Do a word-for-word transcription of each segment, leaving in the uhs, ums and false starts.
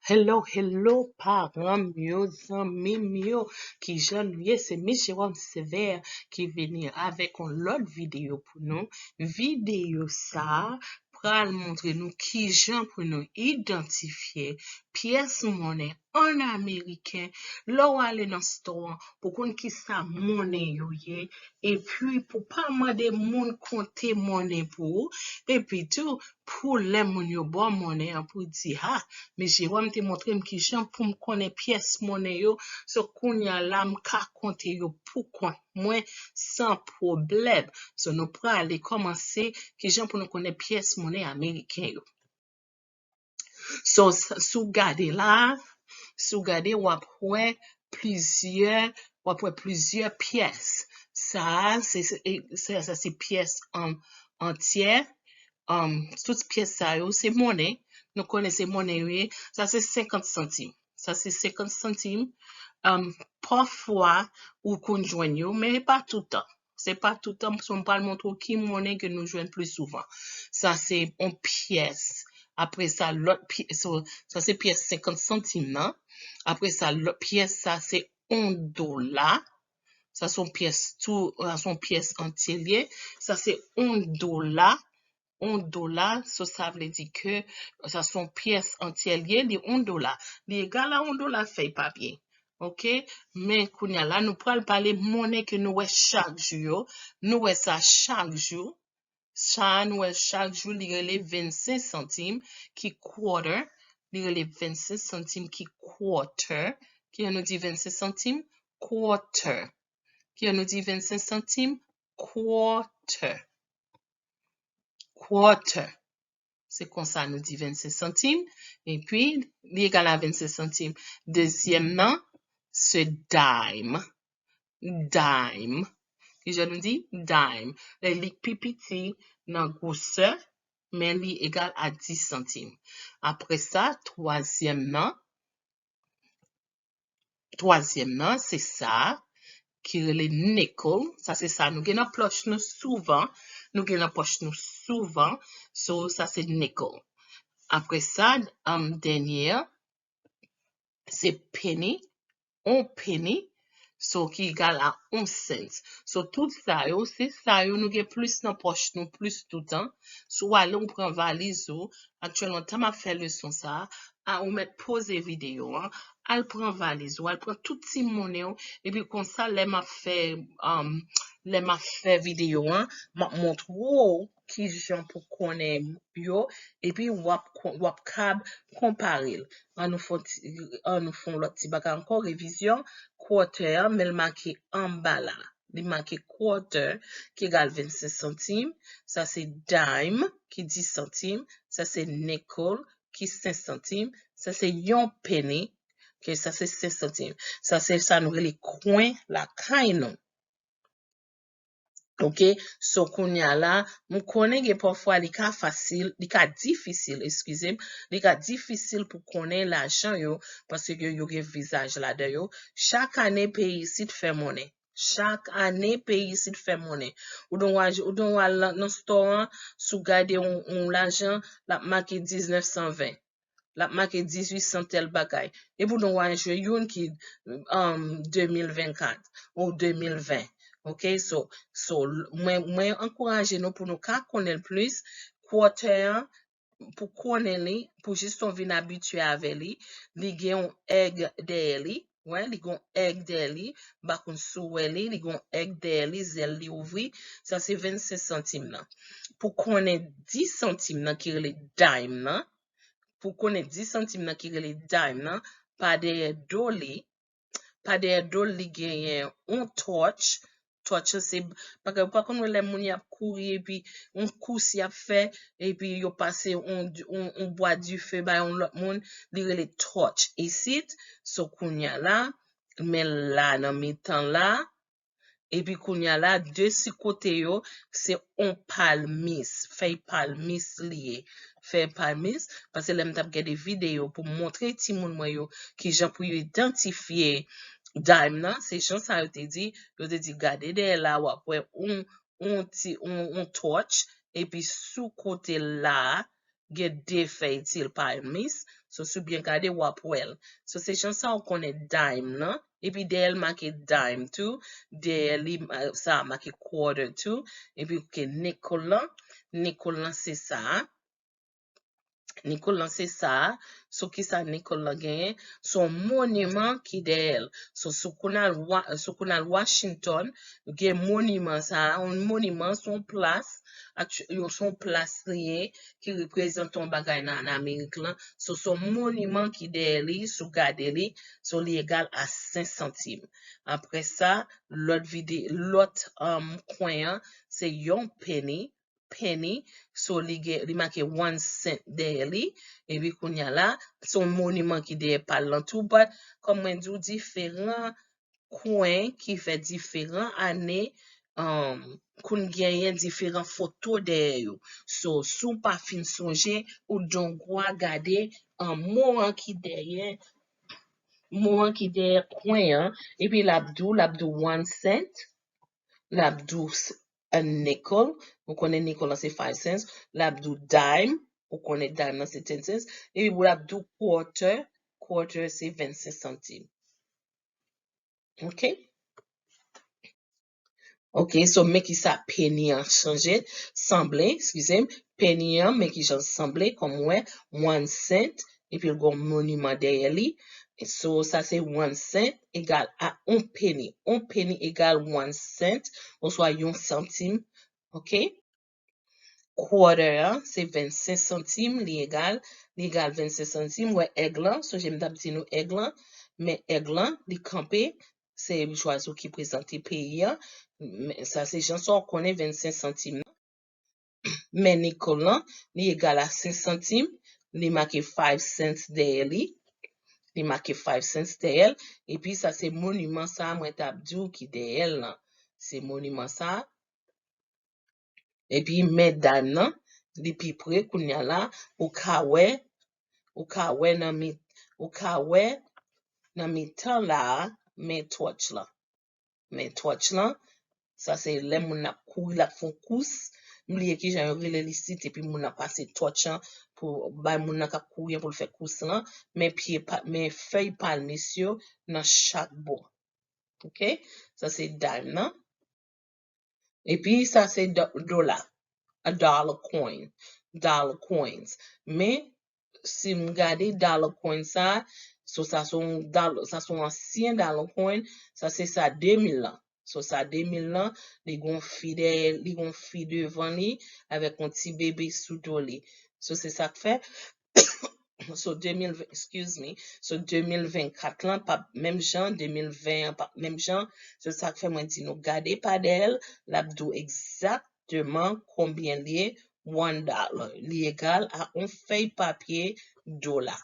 Hello, hello, paran m yo, zanmi m yo. Kijan nou ye? Se Miss Jerome Sévère ki vini avèk yon lòt videyo pou nou. Videyo sa a pral montre nou kijan pou nou idantifye pyès monnen an ameriken. Lè w ale nan store an, pou konn kisa monnen yo ye, epi pou pa mande moun konte monnen pou ou, epi tou, pou lè moun yo ba w monnen an, pou di, "Ha, Miss Jerome te montre m kijan pou m konnen pyès monnen yo, so kounye a la m ka konte yo pou kont mwen san pwoblèm." So nou prale kòmanse kijan pou nou konnen pyès monnen ameriken yo. So, s- si w gade la, si w gade, w ap wè plizyè, w ap wè plizyè pyès. Sa a, se, se, e, se, sa se pyès an, antyè. Um, tout pyès sa yo, se monnen. Nou konnen se monnen yo ye. Sa se senkant santim. Sa se senkant santim. Um, pafwa, ou konn jwenn yo, men pa toutan. Se pa toutan, so m pral montre w ki monnen ke nou jwenn pli souvan. Sa se yon pyès. Apre sa, lòt pyès, so, sa se pyès senkant santim nan. Apre sa, lòt pyès, sa se yon dola. Sa se yon pyès tou, sa se yon pyès antye l ye. Sa se yon dola. Yon dola, so sa vle di ke sa se yon pyès antye l ye, li yon dola. Li egal a yon dola fèy papye. Oke? Men kounye a la, nou pral pale monnen ke nou wè chak jou yo. Nou wè sa chak jou. Sa a nou wè chak jou, li rele vennsenk santim, ki quarter. Li rele vennsenk santim, ki quarter. Ki jan nou di vennsenk santim? Quarter. Ki jan nou di vennsenk santim? Quarter. Quarter. Se konsa nou di vennsenk santim. Epi, li egal a vennsenk santim. Dezyèm nan, se dime. Dime. Kijan nou di? Dime. Lè li pi piti nan gwosè, men li egal a dis santim. Apre sa, twazyèm nan, twazyèm nan, se sa ki rele nickel. Sa se sa nou gen nan pòch nou souvan. Nou gen nan pòch nou souvan. So, sa se nickel. Apre sa, um, dènye, se penny. On penny. So, ki egal a on cent. So, tout sa yo, se sa yo nou gen plis nan pòch nou, plis toutan. Si w ale, ou pran valiz ou, aktyèlman, tan m ap fè leson sa a, a, ou mèt poze videyo an, al pran valiz ou, al pran tout ti monnen w, epi konsa, lè m ap fè, um, lè m ap fè videyo an, m ap montre w kijan pou konnen yo, epi w ap, w ap kab konpare l. An nou fè yon ti, an nou fè yon lòt ti bagay ankò, revizyon, quarter an, men l make anba la. Li make quarter, ki egal vennsenk santim. Sa se dime, ki dis santim. Sa se nickel, ki senk santim. Sa se yon penny, ke sa se senk santim. Sa se sa nou rele kwen lakay nou. Oke? So, kounye a la, m konnen gen pafwa li ka fasil, li ka difisil, eskize m, li ka difisil pou konnen lajan yo, paske yo gen vizaj ladan yo. Chak ane, peyi isit fè monnen. Chak ane, peyi isit fè monnen. Ou dwe al, ou dwe al nan, nan store an, si w gade yon, yon lajan, l ap make diznèf san ven. L ap make dizuit san tèl bagay. Epi w dwe al jwe youn ki, um, de mil vennkat ou de mil ven. Oke? So, so, l- mwen, mwen ankouraje nou pou nou ka konnen l plis. Quarter an, pou konnen li, pou jis nou vin abitye avè li, li gen yon èg dèyè li. Wè, li gen yon èg dèyè li. M pa konn si w wè li, li gen yon èg dèyè li, zèl li ouvri. Sa se vennsenk santim nan. Pou konnen dis santim nan ki rele dime nan, pou konnen dis santim nan ki rele dime nan, pa dèyè do li, pa dèyè do l, li genyen yon tòch. Tòch se bagay, ou pa konn wè lè moun y ap kouri epi yon kous y ap fè, epi yo pase yon, yon, yon bwa dife bay yon lòt moun, li rele tòch isit. So, kounye a la, men la nan mitan la, epi kounye a la, de si kote yo, se on palmis, fèy palmis li ye. Fèy palmis, paske lè m t ap gade videyo pou m montre timoun mwen yo kijan pou yo idantifye dime nan, se jan sa yo te di, yo te di, "Gade dèyè la, w ap wè on, on ti, on, on tòch, epi sou kote la a, gen de fèy til palmis." So, si w byen gade, w ap wè l. So, se jan sa w konnen dime lan. Epi dèyè l make dime tou. Dèyè li, sa a make quarter tou. Epi, ok, nickel lan. Nickel lan, se sa a. Nickel lan, se sa a. So, kisa nickel lan genyen? Se yon moniman ki dèyè l. So, si w konn al Wa-, si w konn al Washington, gen moniman sa a. Yon moniman, se yon plas, akty-, yon, se yon plas li ye ki reprezante yon bagay nan, nan Amerik lan. So, se yon moniman ki dèyè li, si w gade li, so, li egal a senk santim. Apre sa, lòt vide-, lòt, um, kwen an, se yon penny, penny, so li gen, li make one cent dèyè li, epi kounye a la, se yon moniman ki dèyè pa l lan tou, but, kòm mwen di w, diferan kwen ki fè diferan ane, um, konn genyen diferan foto dèyè yo. So, si w pa fin sonje, ou dongwa gade, um, mo an ki dèyè, mo an ki dèyè kwen an, epi l ap di w, l ap di w one cent, l ap di w s-, a nickel, ou konnen nickel lan se five cents, l ap di w dime, ou konnen dime lan se ten cents, epi pou l ap di w quarter, quarter se vennsenk santim. Ok? Ok, so men kisa penny an chanje, sanble, eskize m, penny an, men kijan l sanble, kòm w wè, one cent, epi l gen yon moniman dèyè li. So, sa se one cent egal a yon penny. Yon penny egal one cent, oswa yon santim. Ok? Quarter an, se vennsenk santim, li egal, li egal vennsenk santim. Wè èg lan, sonje m t ap di nou èg lan, men èg lan, li kanpe, se boujwazi ki prezante peyi an. Men sa se jan sa w konnen vennsenk santim nan. Men nickel lan, li egal a senk santim, li make five cents dèyè li. Li make five cents dèyè l. Epi sa se moniman sa a mwen t ap di w ki dèyè l lan. Se moniman sa a. Epi men dime nan, li pi pre kounye a la, ou ka wè, ou ka wè nan mi-, ou ka wè nan mitan la a, men torch lan. Men torch lan, sa se lè moun nan ap kouri, l ap fè yon kous. M bliye kijan yo rele l isit, epi moun nan pase torch lan pou bay moun nan k ap kouri an pou l fè kous lan. Men pye pa-, men fèy palmis yo nan chak bò. Ok? Sa se dime nan. Epi sa se do-, dola. A dollar coin. Dollar coins. Men, si m gade dollar coin sa, so sa se yon dol-, sa se yon ansyen dollar coin, sa se sa de mil lan. So sa de mil lan, li gon fi dèyè, li gon fi devan li avèk yon ti bebe sou do li. So se sa k fè, so de mil ven, excuse me, so de mil vennkat lan p ap menm jan, de mil ven an p ap menm jan. So sa k fè mwen di nou gade pa dèyè l, l ap di w egzakteman konbyen l ye, one dollar. Li egal a yon fèy papye dola.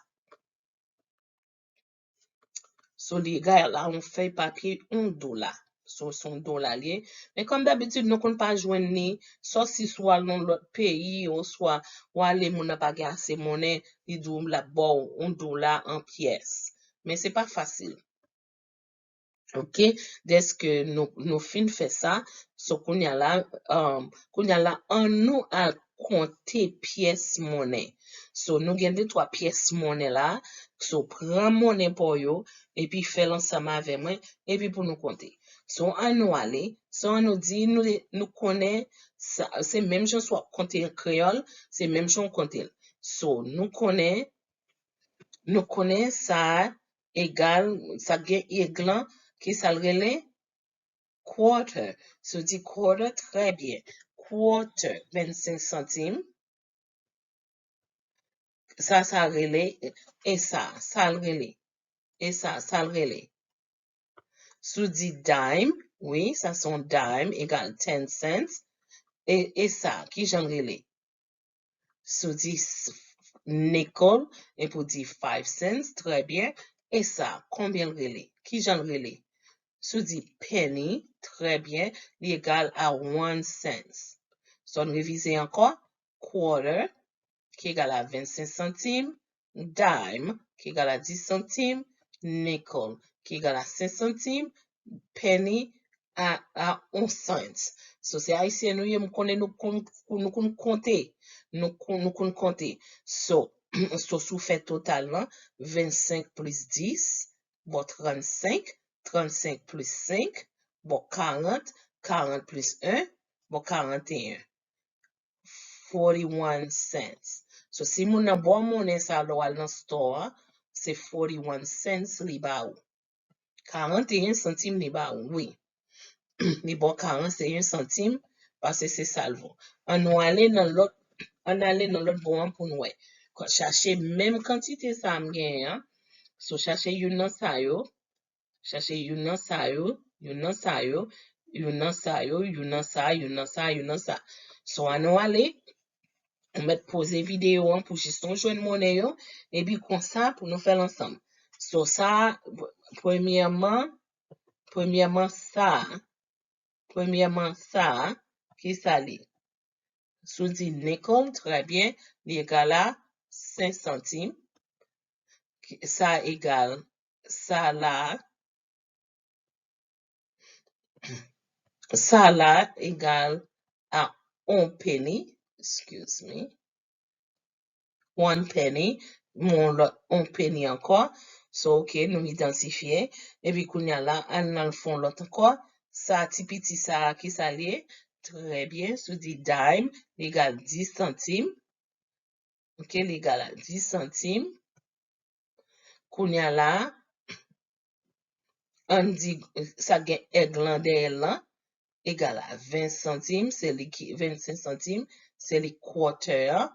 So, li egal a yon fèy papye yon dola. So, se yon dola li ye. Men kòm dabitid, nou konn pa jwenn li, sòf si w al nan lòt peyi, oswa w ale moun nan pa gen ase monnen, li di w l ap ba w yon dola an pyès. Men se pa fasil. Ok? Dèske nou, nou fin fè sa, so kounye a la, um, kounye a la, ann nou al konte pyès monnen. So, nou gen de twa pyès monnen la. So, pran monnen pa w yo, epi fè l ansanm avè mwen, epi pou nou konte. So, ann nou ale. So, ann nou di, nou, nou konnen, sa, se menm jan si w ap konte an kreyòl, se menm jan w konte l. So, nou konnen, nou konnen sa egal, sa gen èg lan, ki sa l rele? Quarter. Si w di quarter, trè byen. Quarter, vennsenk santim. Sa, sa rele, e sa, sa l rele. E sa, sa l rele. Si w di dime, wi, sa se yon dime, egal ten cents. E, e sa, ki jan l rele? Si w di s-, nickel, epi w di five cents, trè byen. E sa, konbyen l rele? Ki jan l rele? Si w di penny, trè byen, li egal a one cents. So, ann revize ankò, quarter, ki egal a vennsenk santim, dime, ki egal a dis santim, nickel, ki egal a senk santim, penny, a, a yon cent. So, se ayisyen nou ye, m konnen nou konn, nou konn konte. Nou konn, nou konn konte. So, So, si w fè total lan, vennsenk plis dis, ba w trannsenk, trannsenk plis senk, ba w karant, karant plis en, ba w karanteyen. Forty-one cents. So, si moun nan ba w monnen sa, lè w al nan store a, se forty-one cents li ba ou. Karanteyen santim li ba ou, wi. Li ba w karanteyen santim, paske se sa l vo. Ann nou ale nan lòt, ann ale nan lòt bò an pou n wè. Chache menm kantite sa a m genyen an. So, chache youn nan sa yo. Chache youn nan sa yo, youn nan sa yo, youn nan sa yo, youn nan sa, youn nan sa, youn nan sa. So, ann nou ale, ou mèt poze videyo an pou jis nou jwenn monnen yo, epi konsa pou nou fè l ansanm. So, sa, premyèman, premyèman sa, premyèman sa, ki sa li? Si w di nickel, trè byen, li egal a senk santim. Sa egal, sa la, sa la egal a on penny, excuse me, one penny, yon lòt on penny ankò. So, ok, nou idantifye. Epi kounye a la, ann al fè yon lòt ankò. Sa ti piti sa a, ki sa l ye? Trè byen, si w di dime, li egal dis santim. Ok, li egal a dis santim. Kounye a la, ann di sa gen èg lan dèyè l lan, egal a ven santim, se li ki, vennsenk santim, se li quarter an.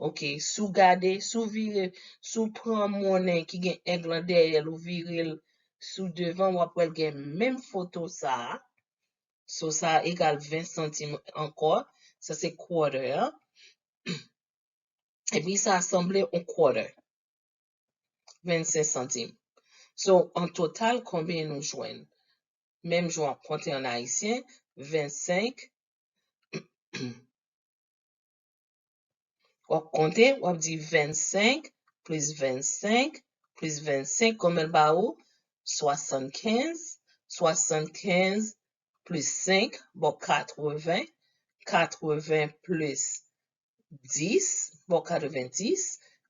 Ok, si w gade, si w vire, si w pran monnen ki gen èg lan dèyè l, ou vire l sou devan, w ap wè l gen menm foto sa a. So, sa egal ven santim ankò. Sa se quarter an. Epi sa sanble on quarter. Vennsenk santim. So, an total, konbyen nou jwenn? Menm jan w ap konte an ayisyen, vennsenk. W ap konte, w ap di vennsenk plis vennsenk plis vennsenk, konbyen l ba ou? Swasannkenz. Swasannkenz plis senk, ba w katreven. Katreven plis dis, ba w katrevendis.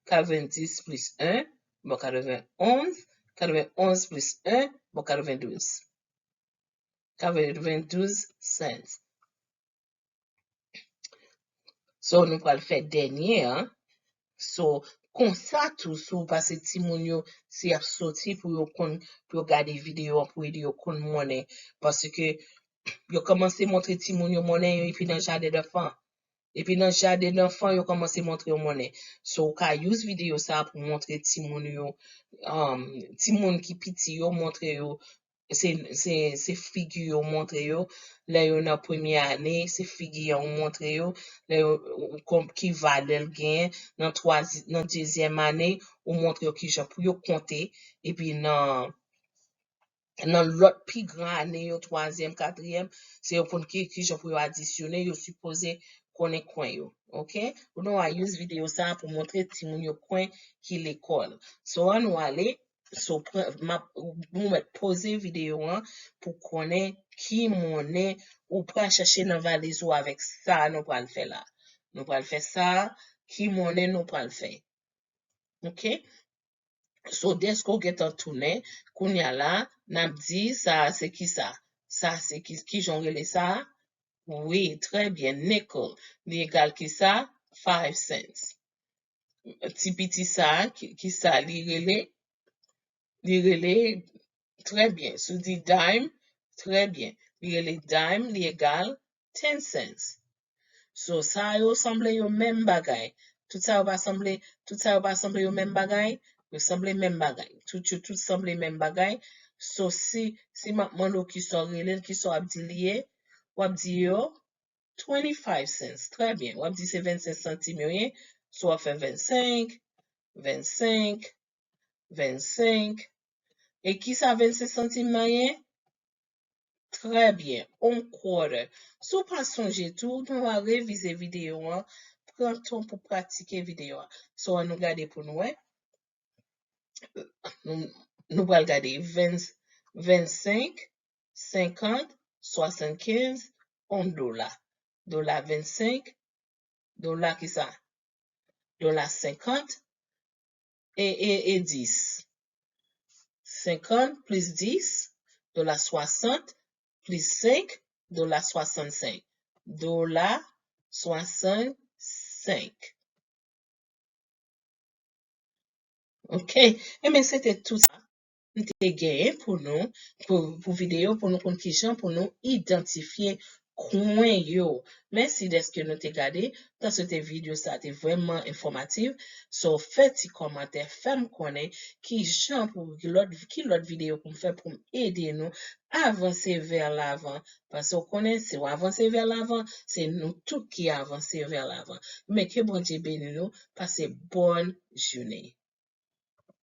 Katrevendis plis en, ba w katrevenonz. Katrevennonz plis en, ba w katrevendouz. Katrevendouz cents. So, nou pral fè dènye an. So, konsa tou, si w pase timoun yo, si y ap soti pou yo konn, pou yo gade videyo an, pou ede yo konn monnen. Paske yo kòmanse montre timoun yo monnen yo epi nan jaden danfan. Epi nan jaden danfan, yo kòmanse montre yo monnen. So, ou ka use videyo sa a pou montre timoun yo, um, timoun ki piti yo, montre yo se, se, se figi yo montre yo. Lè yo nan premye ane, se figi an ou montre yo. Lè yo, ou, kon, ki valè l genyen. Nan twazi-, nan dezyèm ane, ou montre yo kijan pou yo konte. Epi nan, nan lòt pi gran ane yo, twazyèm, katriyèm, se yo konn ki, kijan pou yo adisyone, yo sipoze konnen kwen yo. Ok? Ou nou a use videyo sa a pou montre timoun yo kwen ki lekòl. So, ann nou ale. So, pran, m ap, nou mèt poze videyo an pou konnen ki monnen ou pral chache nan valiz ou avèk sa nou pral fè la. Nou pral fè sa, ki monnen nou pral fè. Ok? So, dèske w gentan tounen, kounye a la, n ap di, sa a se ki sa? Sa a se ki, kijan w rele sa a? Wi, trè byen, nickel. Li egal ki sa? Five cents. Ti piti sa a, ki, ki sa li rele? Li rele, trè byen. Si w di dime, trè byen. Li rele dime, li egal ten cents. So, sa yo sanble yo menm bagay. Tout sa yo pa sanble, tout sa yo pa sanble yo menm bagay. Yo sanble menm bagay. Tout yo, tout sanble menm bagay. So, si, si m ap mande w kisa w rele l, kisa w ap di li ye, w ap di yo twenty-five cents. Trè byen. W ap di se vennsenk santim yo ye. So, w ap fè vennsenk, vennsenk, vennsenk. E kisa vennsenk santim nan ye? Trè byen, on quarter. Si w pa sonje tou, nou va revize videyo an, pran tan pou pratike videyo an. So, ann nou gade pou nou wè. Nou, nou pral gade ven, vennsenk, senkant, swasannkenz, on dola. Dola vennsenk, dola kisa? Dola senkant, e, e, e dis. Senkant plis dis, dola swasant plis senk, dola swasannsenk. Dola swasannsenk. Ok. Enben, se te tout sa m te genyen pou nou, pou, pou videyo, pou nou konn kijan pou nou idantifye kwen yo. Mèsi dèske nou te gade. Mwen swete videyo sa te vrèman enfòmatif. So, fè ti kòmantè, fè m konnen kijan pou ki lòt, ki lòt videyo pou m fè pou m ede nou avanse vè lavan. Paske w konnen, si w avanse vè lavan, se nou tout ki avanse vè lavan. Men ke Bondye beni nou, pase bòn jounen.